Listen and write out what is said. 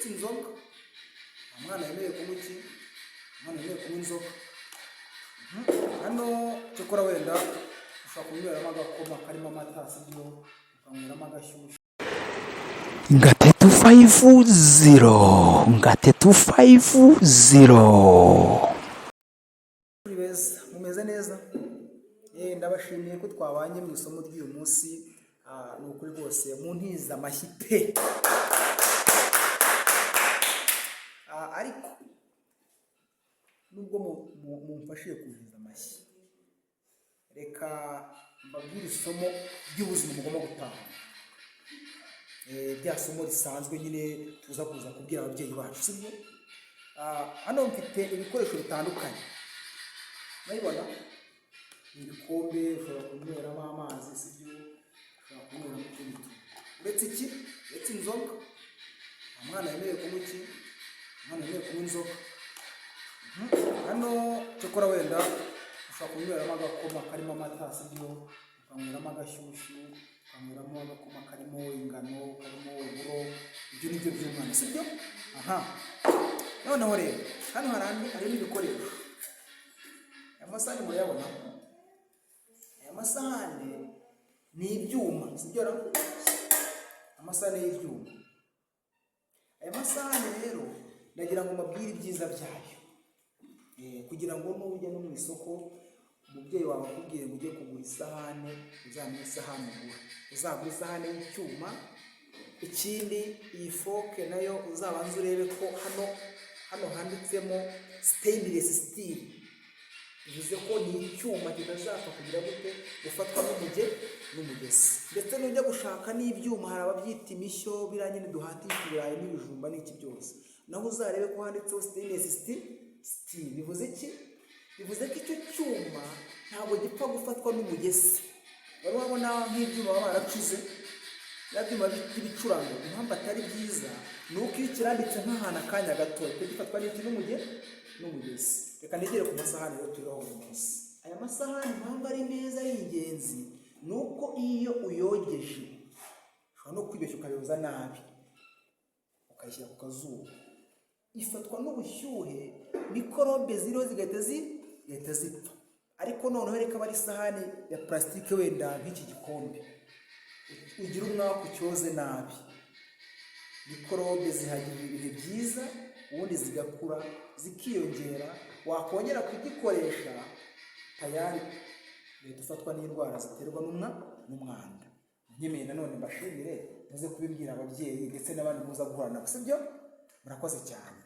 Uretse inzoga. Nta mwana yemerewe kunywa iki? Umwana yemerewe kunywa inzoga. Hano cyokora wenda ushobora kunyweramo agakoma karimo amata, sibyo? Ukanyweramo agashyushyu. 350, 350. Muri beza, mumeze neza. Ndabashimiye ko twabanye mu isomo ry'uyu munsi. Ni ukuri rwose muntiza amashyi pe. Ariko nubwo mumfashije kuntiza amashyi, reka mbabwire isomo ry'ubuzima mugomba gutahana. Rya somo risanzwe nyine tuza kuza kubwira ababyeyi bacu, sibyo? Hano mfite ibikoresho bitandukanye, murabibona, ni ibikombe ushobora kunyweramo amazi, sibyo? Ushobora kunyweramo utundi tuntu uretse iki? Uretse inzoga. Nta mwana yemerewe kunywa iki? Umwana yemerewe kunywa inzoga. Hano cyokora wenda ushobora kunyweramo agakoma karimo amata, sibyo? Ukanyweramo agashyushyu, ukanyweramo agakoma karimo ingano, karimo uburo. Ibyo ni byo by'umwana, sibyo? Aha noneho rero hano hari andi, harimo ibikoresho. Aya masahani murayabona? Aya masahani ni ibyuma, sibyo ra? Amasahani y'ibyuma. Aya masahani rero ndagira ngo mbabwire ibyiza byayo, kugira ngo nujya no mu isoko umubyeyi wawe akubwiye ngo ujye kugura isahane, uzamenye isahani ugura, uzagura isahane y'icyuma. Ikindi, iyi fork nayo uzabanze urebe ko hano handitsemo stainless steel, bivuze ko ni icyuma kitazapfa kugira gute? Gufatwa n'umugezi. Ndetse nujya gushaka n'ibyuma, hari ababyita imishyo, biriya nyine duhatisha ibirayi n'ibijumba n'iki byose, naho uzarebe ko handitseho stainless steel. Bivuze iki? Bivuze ko icyo cyuma ntabwo gipfa gufatwa n'umugezi. Wari wabona nk'ibyuma baba baracuze, bya byuma by'ibicurano? Impamvu atari byiza ni uko iyo ukirambitse nk'ahantu akanya gato, gihita gifatwa n'iki? N'umugezi. Reka nigere ku masahani rero turiho buri munsi. Aya masahani, impamvu ari meza, ari ingenzi, ni uko iyo uyogeje, ushobora no kwibeshya ukayoza nabi, ukayishyira ku kazuba, ifatwa n'ubushyuhe, mikorobe ziriho zigahita zipfa. Ariko noneho reka aba ari isahani ya purasitike, wenda nk'iki gikombe, ugira umwaka ucyoze nabi, mikorobe zihagirira ibihe byiza, ubundi zigakura, zikiyongera, wakongera kugikoresha, tayari uhita ufatwa n'indwara ziterwa n'umwanda. Nkeneye nanone mbashimire, muze kubibwira ababyeyi ndetse n'abandi muza guhura nabo, sibyo? Murakoze cyane.